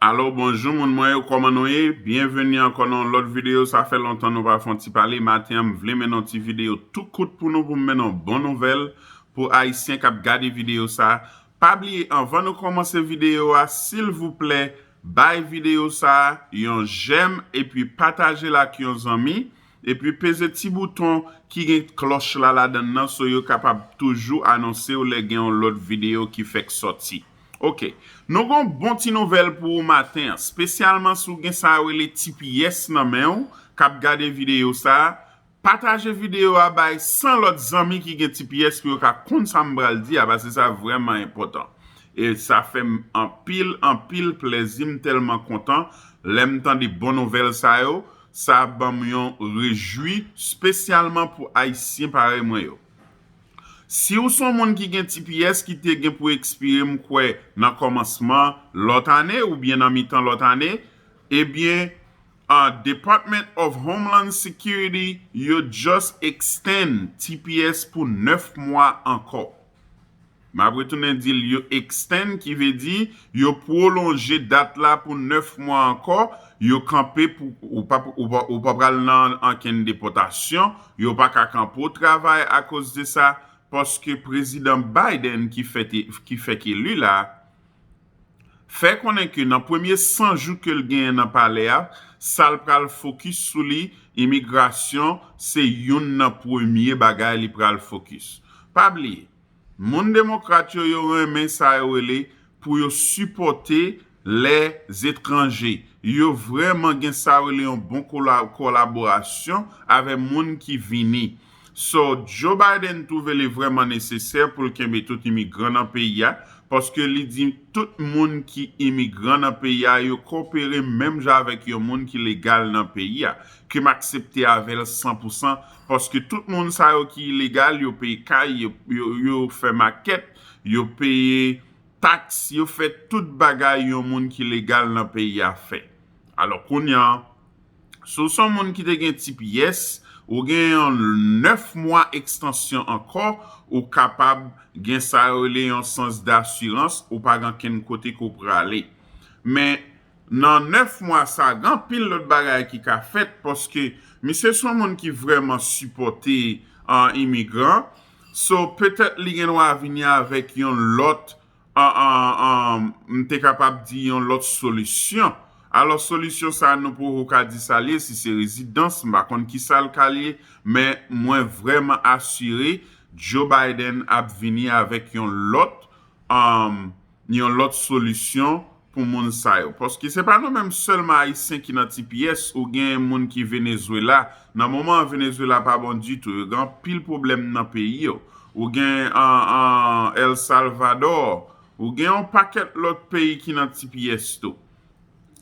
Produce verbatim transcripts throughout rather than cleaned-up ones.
Alo, bonjou moun mwen yo, kòman nou ye? Byenveni ankò nan yon lòt videyo. Sa fè lontan nou pa fè yon ti pale. Maten an, m vle mennen yon ti videyo tou kout pou nou, pou m mennen yon bon nouvèl pou Ayisyen k ap gade videyo sa. Pa bliye, anvan nou kòmanse videyo a, silvouplè, bay videyo sa yon jèm epi pataje l ak yon zanmi. Epi peze ti bouton ki gen klòch la ladan l nan, so yo kapab toujou anonse w lè gen yon lòt videyo ki fèk sòti. Oke, nou gon bon ti nouvèl pou ou maten an, espesyalman si w gen sa yo rele T P S nan men w, k ap gade videyo sa a. Pataje videyo a bay san lòt zanmi ki gen T P S pou yo ka konn sa m pral di a, paske sa vrèman enpòtan. E sa fè m anpil, anpil plèzi, m tèlman kontan lè m tande bon nouvèl sa yo. Sa ban m yon rejwi, espesyalman pou Ayisyen parèy mwen yo. Si w se yon moun ki gen T P S ki te gen pou ekspire, m kwè, nan kòmansman lòt ane oubyen nan mitan lòt ane, ebyen, uh, Department of Homeland Security, yo just extend T P S pou nèf mwa ankò. M ap retounen di l, yo extend, ki vle di yo pwolonje dat la pou nèf mwa ankò. Yo kanpe pou, ou pa, ou pa, ou pa pral nan ankenn depòtasyon. Yo pa ka kanpe w travay akoz de sa, paske Prezidan Biden ki fèt, ki fèk eli la, fè konnen ke nan premye san jou ke l genyen nan palè a, sa l pral fokis sou li, imigrasyon, se youn nan premye bagay li pral fokis. Pa bliye, moun demokrat yo, yo renmen sa yo rele pou yo sipòte lèzetranje. Yo vrèman gen sa yo rele yon bon kola-, kolaborasyon avè moun ki vini. So, Joe Biden twouve li vrèman nesesè pou l kenbe tout imigran nan peyi a, paske li di tout moun ki imigran nan peyi a, yo kopere menm jan avèk yon moun ki legal nan peyi a, ke m aksepte avè l san pou san, paske tout moun sa yo ki ilegal, yo peye kay, yo, yo, yo fè makèt, yo peye taks, yo fè tout bagay yon moun ki legal nan peyi a fè. Alò, kounye a, si w se yon moun ki te gen T P S, ou gen yon nèf mwa ekstansyon ankò, ou kapab gen sa yo rele yon sans dasirans, ou pa gen kenn kote ke w prale. Men, nan nèf mwa sa, gen anpil lòt bagay ki ka fèt, paske misye se yon moun ki vrèman sipòte, uh, imigran. So, petèt li gen dwa vini avèk yon lòt, uh, uh, uh, m te kapab di yon lòt solisyon. Alò, solisyon sa, nou poko ka di sa l ye, si se rezidans, m pa konn ki sa l ka l ye, men mwen vrèman asire Joe Biden ap vini avèk yon lòt, um, yon lòt solisyon pou moun sa yo. Paske se pa nou menm sèlman Ayisyen ki nan T P S, ou gen moun ki Venezuela. Nan moman an, Venezuela pa bon ditou. Yo gen anpil pwoblèm nan peyi yo. Ou gen, an, an, El Salvador. Ou gen yon pakèt lòt peyi ki nan T P S tou.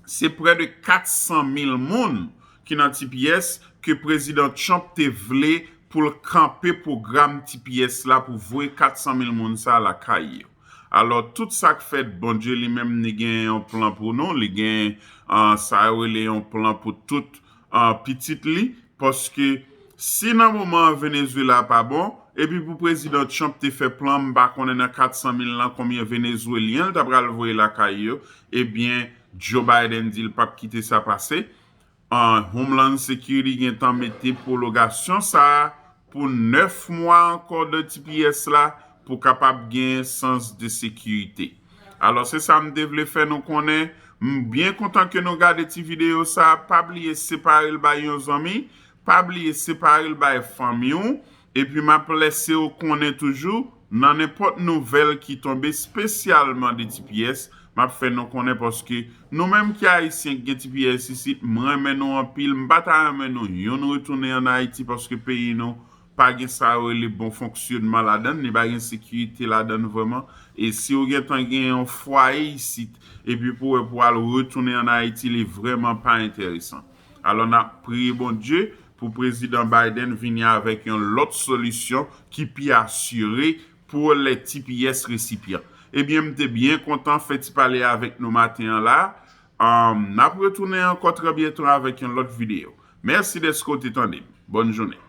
Se prè de kat san mil moun ki nan T P S ke Prezidan Trump te vle pou l kanpe pwogram T P S la pou voye kat san mil moun sa lakay yo. Alò, tout sa k fèt, Bondye li menm, li gen yon plan pou nou, li gen, ah, sa yo rele yon plan pou tout, ah, pitit li, paske si nan moman an Venezuela pa bon, epi pou Prezidan Trump te fè plan, m pa konnen nan kat san mil lan konbyen Venezuelyen l ta pral voye lakay yo, ebyen, Joe Biden di l p ap kite sa pase. Ah, Homeland Security gentan mete pwologasyon sa a pou nèf mwa ankò de T P S la pou kapab gen sans de sekirite. Alò, se sa m te vle fè nou konnen. M byen kontan ke nou gade ti videyo sa a. Pa bliye separe l bay yon zanmi. Pa bliye separe l bay fanmi w. Epi m ap lèse w konnen toujou, nan nenpòt nouvèl ki tonbe espesyalman de T P S, m ap fè nou konnen paske nou menm ki Ayisyen ki gen T P S isit, m renmen nou anpil, m pa ta renmen nou youn retounen ann Ayiti paske peyi nou pa gen sa yo rele bon fonksyonman ladan l, li pa gen sekirite ladan l vrèman. E si w gentan gen yon fwaye isit, epi pou w wè pou w al retounen ann Ayiti, li vrèman pa enteresan. Alò, n ap priye Bondye pou Prezidan Biden vini avèk yon lòt solisyon ki pi asire pou lè T P S resipyan. Ebyen, m te byen kontan fè ti pale avèk nou maten an la. Ahn, n ap retounen ankò trè byento avèk yon lòt videyo. Mèsi dèske w te tande m. Bòn jounen.